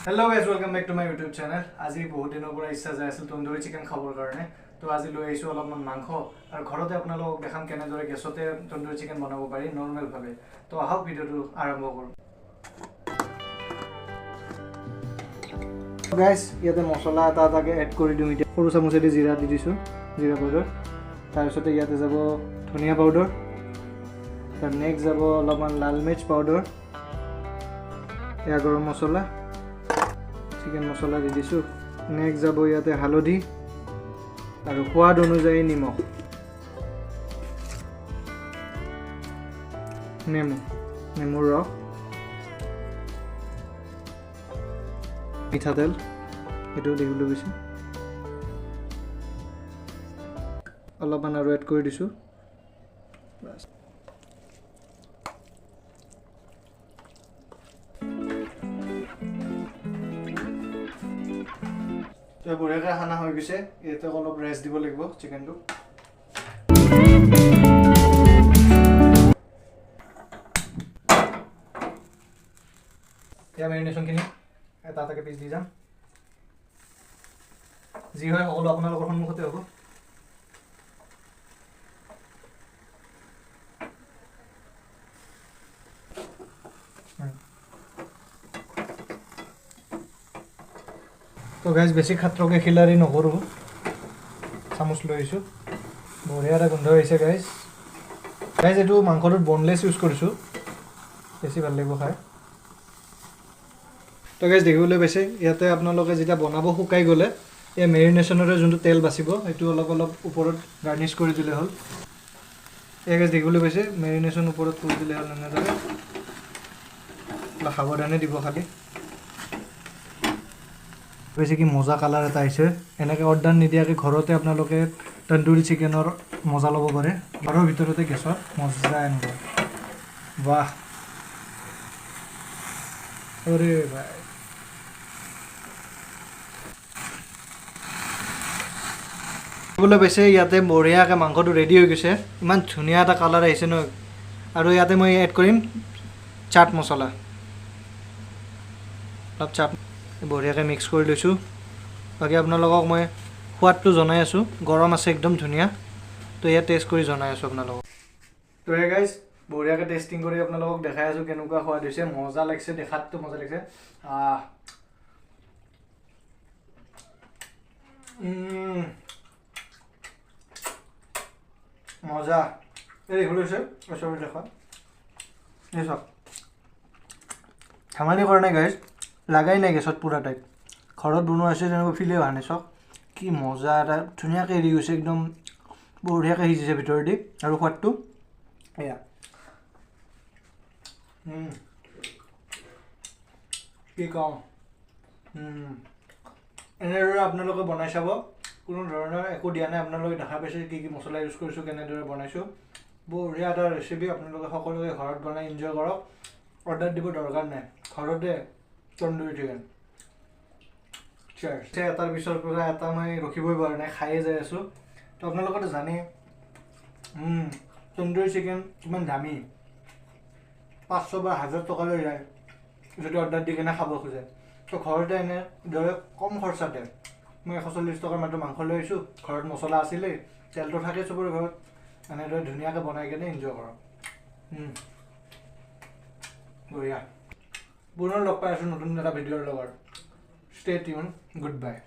Hello guys, welcome back to my YouTube channel. আজি বহুত দিনৰ পৰা ইচ্ছা যাই আছিল তন্দুৰী চিকেন খাবৰ কাৰণে। তো আজি লৈ আহিছোঁ অলপমান মাংস আৰু ঘৰতে আপোনালোকক দেখাম কেনেদৰে গেছতে তন্দুৰী চিকেন বনাব পাৰি নৰ্মেলভাৱে। তো আহক ভিডিঅ'টো আৰম্ভ কৰোঁ। গাইজ, ইয়াতে মছলা এটা এটাকৈ এড কৰি দিওঁ। এতিয়া সৰু চামুচেদি জিৰা দি দিছোঁ, জিৰা পাউডাৰ। তাৰপিছতে ইয়াতে যাব ধনিয়া পাউডাৰ, তাৰ নেক্সট যাব অলপমান লাল মিৰ্চ পাউডাৰ, এয়া গৰম মছলা, চিকেন মছলা দি দিছোঁ। নেক্সট যাব ইয়াতে হালধি আৰু সোৱাদ অনুযায়ী নিমখ, নেমু, নেমুৰ ৰস, মিঠাতেল, এইটোও দেখিবলৈ গৈছে অলপমান আৰু এড কৰি দিছোঁ। বঢ়িয়াকৈ খানা হৈ গৈছে। ইয়াতে অলপ ৰেষ্ট দিব লাগিব চিকেনটো। এতিয়া মেৰিনেশ্যনখিনি এটা এটাকৈ পিচ দি যাম। যি হয় সকলো আপোনালোকৰ সন্মুখতে হ'ব। তো গাইজ, বেছি খাত্ৰকে খিলাৰি নকৰোঁ, চামুচ লৈ আহিছোঁ। বঢ়িয়া এটা গোন্ধ আহিছে গাইজ। গাইজ, এইটো মাংসটোত বনলেছ ইউজ কৰিছোঁ, বেছি ভাল লাগিব খাই। তো গাইজ, দেখিবলৈ পাইছে ইয়াতে আপোনালোকে যেতিয়া বনাব শুকাই গ'লে এই মেৰিনেশ্যনৰে যোনটো তেল বাচিব সেইটো অলপ অলপ ওপৰত গাৰ্নিছ কৰি দিলে হ'ল। এই গাইজ দেখিবলৈ পাইছে মেৰিনেশ্যন ওপৰত কৰি দিলে হ'ল। এনেদৰে অলপ সাৱধানে দিব খালি। বেছি কি মজা কালাৰ এটা আহিছে। এনেকৈ অৰ্ডাৰ নিদিয়াকৈ ঘৰতে আপোনালোকে তন্দুৰী চিকেনৰ মজা ল'ব পাৰে, ঘৰৰ ভিতৰতে গেছত মজা এনেকুৱা। বাহ, অৰে ভাই, দেখিবলৈ পাইছে ইয়াতে বঢ়িয়াকৈ মাংসটো ৰেডি হৈ গৈছে। ইমান ধুনীয়া এটা কালাৰ আহিছে ন। আৰু ইয়াতে মই এড কৰিম চাট মছলা, অলপ চাট বঢ়িয়াকৈ মিক্স কৰি লৈছোঁ। বাকী আপোনালোকক মই সোৱাদটো জনাই আছোঁ। গৰম আছে একদম ধুনীয়া, তো ইয়াত টেষ্ট কৰি জনাই আছোঁ আপোনালোকক। তো হে গাইজ, বঢ়িয়াকৈ টেষ্টিং কৰি আপোনালোকক দেখাই আছোঁ কেনেকুৱা সোৱাদ হৈছে। মজা লাগিছে, দেখাততো মজা লাগিছে। মজা। এই দেখিবলৈ হৈছে ওচৰতে দেখা, এই চাওক, ধেমালি কৰা নাই গাইজ, লাগাই নাই গেছত পুৰা টাইপ। ঘৰত বনোৱা হৈছে তেনেকুৱা ফিলেই হোৱা নাই। চাওক কি মজা এটা ধুনীয়াকৈ এৰি গৈছে, একদম বঢ়িয়াকৈ সিজিছে ভিতৰেদি আৰু সোৱাদটো এয়া। কি কওঁ, এনেদৰে আপোনালোকে বনাই চাব। কোনো ধৰণৰ একো দিয়া নাই, আপোনালোকে দেখা পাইছে কি কি মছলা ইউজ কৰিছোঁ, কেনেদৰে বনাইছোঁ। বঢ়িয়া এটা ৰেচিপি, আপোনালোকে সকলোৱে ঘৰত বনাই এনজয় কৰক। অৰ্ডাৰ দিব দৰকাৰ নাই, ঘৰতে তন্দুৰী চিকেন। এটাৰ পিছৰ পৰা এটা মই ৰখিবই পৰা নাই, খায়ে যাই আছোঁ। তো আপোনালোকেতো জানেই তন্দুৰী চিকেন কিমান দামী, 500 বা 1000 টকালৈ যায় যদি অৰ্ডাৰ দি কেনে খাব খোজে। তো ঘৰতে এনেদৰে কম খৰচাতে মই 140 টকাৰ মাত্ৰ মাংস লৈ আহিছোঁ। ঘৰত মছলা আছিলেই, তেলটো থাকে চবৰে ঘৰত। এনেদৰে ধুনীয়াকৈ বনাই কেনে এনজয় কৰক। বঢ়িয়া। পুনৰ লগ পাই আছোঁ নতুন এটা ভিডিঅ'ৰ লগত। Stay tune, good bye.